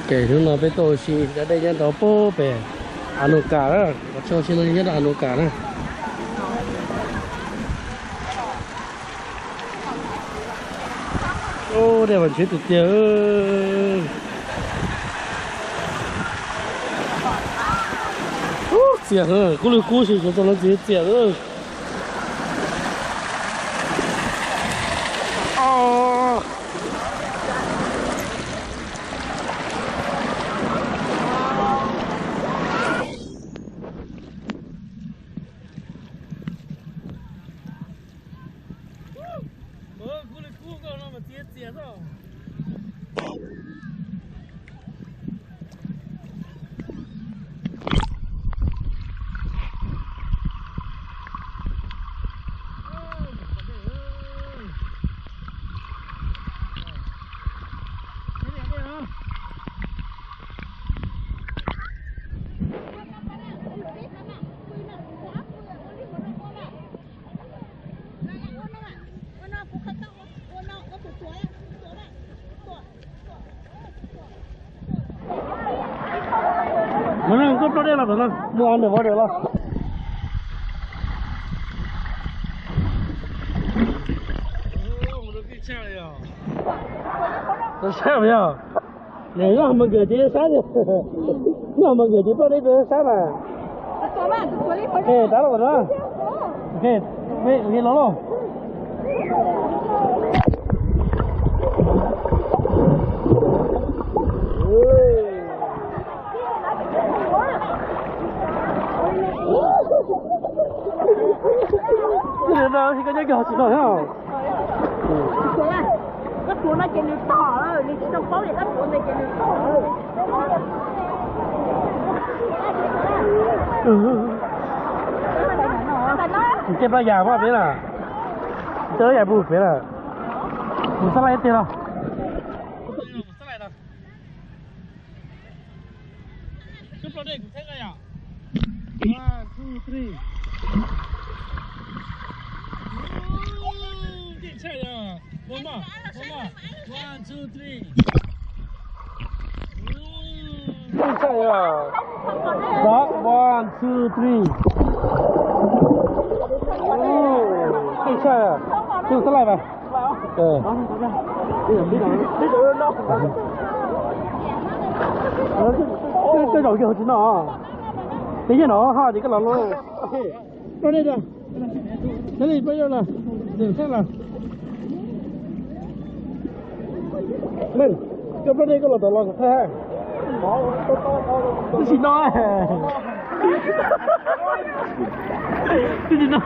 Ces hnub no peb tuaj ua si da dej nyob rau pem Anukas na, qhov chaw ua si no nyob rau Anukas na. Ub, dej mas ntshiab tiag tiag. Ub, txias, kub lwg kub xwb, txog no txias txias lawm. Mus no, koj ploj dej los tom no, mus under water los. Saib yog, nws nyob hauv mas nkawd ces saib, nyob hauv mas nkawd ces ploj dej rau saib mas. Tab los no, ok, los los. Koj nyob kiag hauv tsis tau thiab. Koj tuav no ces nws tom, nws tsis tau paub tias koj tuav ntawd ces nws tom. Nws tej plab yas pab peb na, tej plab yas pub peb na. Mus xab laij tiag los. Koj ploj dej kuv thaij koj yom. One, two, three. Ub, ntshai yog. One more, one more. One, two, three. Ub, ntshai yog. Đó, one, two, three. Ub, ntshai yog. Tus xab laij mas. Koj zaum kiag hauv tsis no. Peb nyob no haj ces koj los no. Ploj dej, sab li ploj dej los, saib los. Meej, koj ploj dej koj los tom los kuv thaij. Twb tsis no, twb tsis no.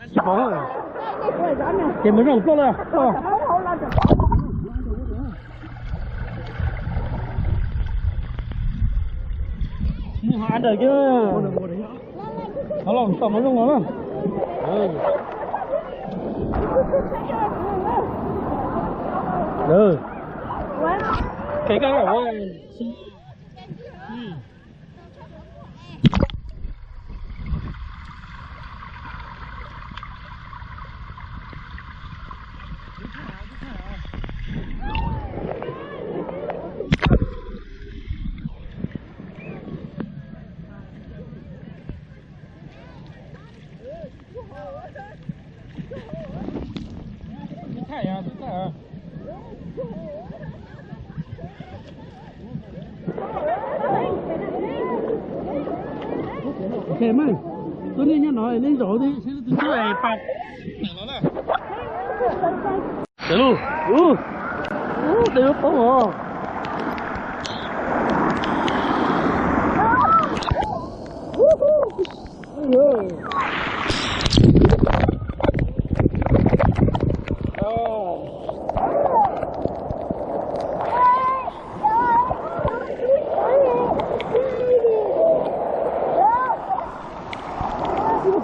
Tsis pom, ces mus zoj ploj lawm. Mus hov under kiag. Hov los tom mus zoo los na. Kev koj. Ok, Meej, koj niaj nyob no, nej zaum thiab, seb leej twg tub es pas. Sawv lug, ub, ub, tes yuav poob os.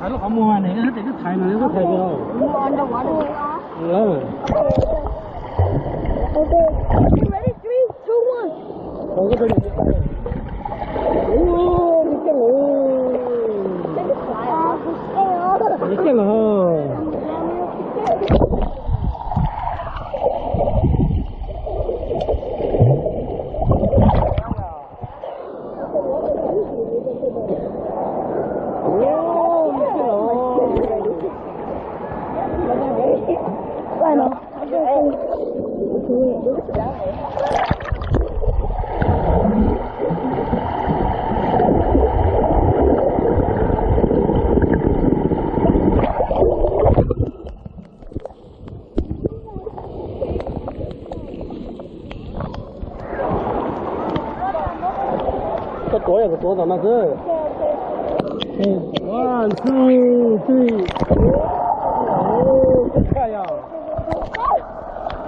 Tshav lub qhov muag ne, koj twb thaiv no, koj thaiv no. Okay, ready, three, two, one. Koj tuav yog kuv tuav tom no xwb. One, two, three.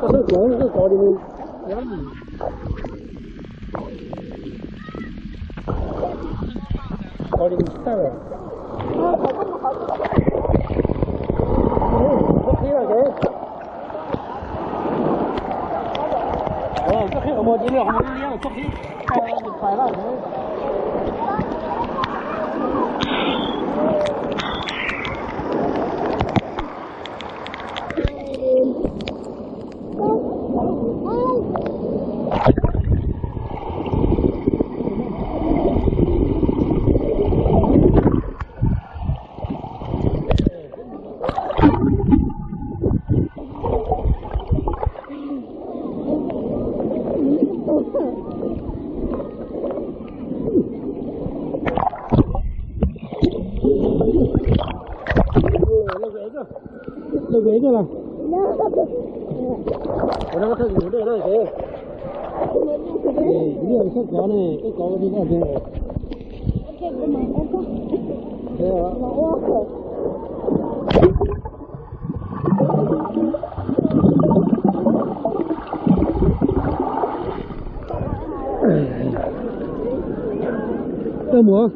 Koj tuav, koj tuav li. Tuav li tawj. Txhob qhib lawm ces. Txhob qhib qhov muag, cia li qhov muag liab, txhob qhib. Ua no koj thawj mus dej na, ua no koj thawj mus dej na. Ua no koj thawj mus dej na. Koj mus.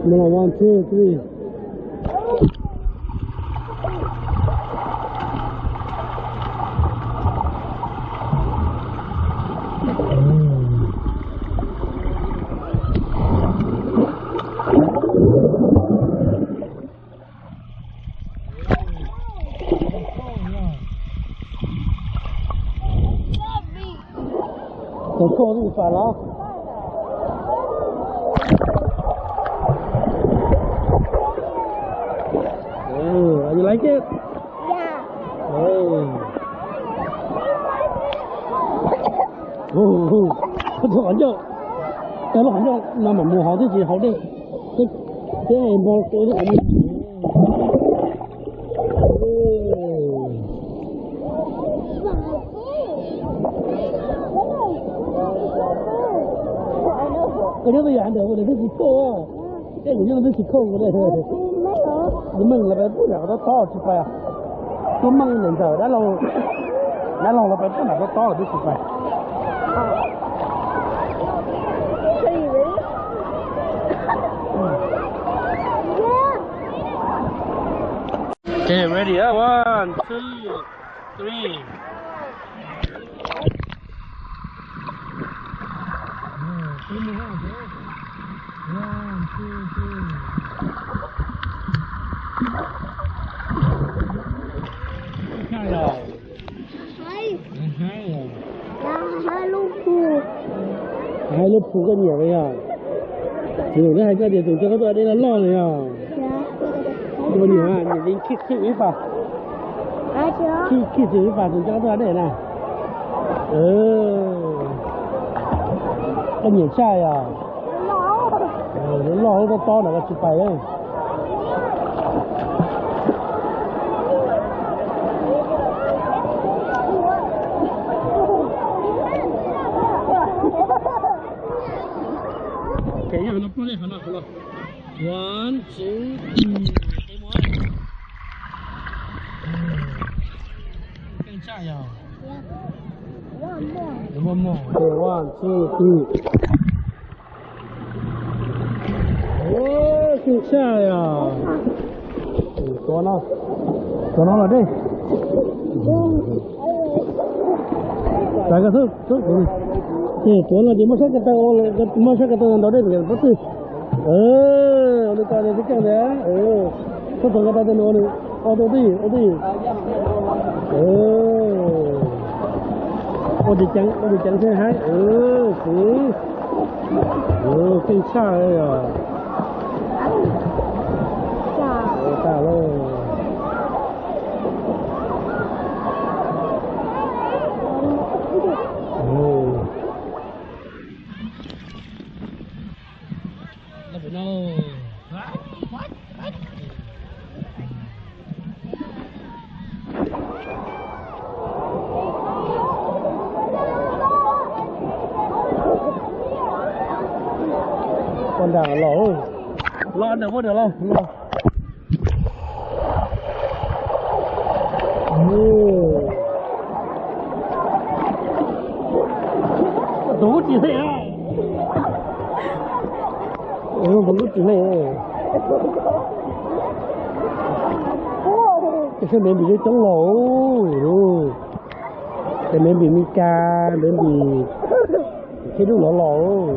One, two, three. Tus koj tus fam los? Oh, you like it? Yeah. Oh. Tus qhov ncauj, tau lub qhov ncauj no mam mus hauv thiab tsis hauv dej. Thiab npo tua lub qhov ncauj. Koj nyob twj ywm ntawm ua nws twb tsis khauj, koj kuv nyob twb tsis khauj ua nws meej los peb pub nram tob tob tsis pais. Twb meej ntawm ntawm dab laug, dab laug los peb pub nram tob tob los twb tsis pais. Okay, ready, one, two, three. One, two, three. Haib lub phu koj nyiam los yog? Tsis, hais koj tias tus coj koj tuaj dej loj loj los yog? Tus nyiam, nyiam li khij khij ib pas. Khij khij ib pas tus coj koj tuaj dej na. Koj nyiam tshaj yog? Loj loj lub tob tob no koj tsis pais lawm. One, two, three. Keej tshaj yog? One, two, three. Keej tshaj yog? Tuav no, tuav no los dej. Tuav no ces muab sab ko taw, muab sab ko taw ntau dej pob tw. Ua li ko nws twb keej ntawd. Txhob tuav ko taw, ua twj ywm, ua twj ywm. Ua ceev, ua ceev thiaj haib. Xwb. Keej tshaj os. Tas lawm. Ua nram los, los ntawm ua nram los. Tus kub tsis hle, tus kub tsis hle. Ces sab ntev npis coob coob los, ces ntev npis Meskas, ntev npis Thib Dub los los.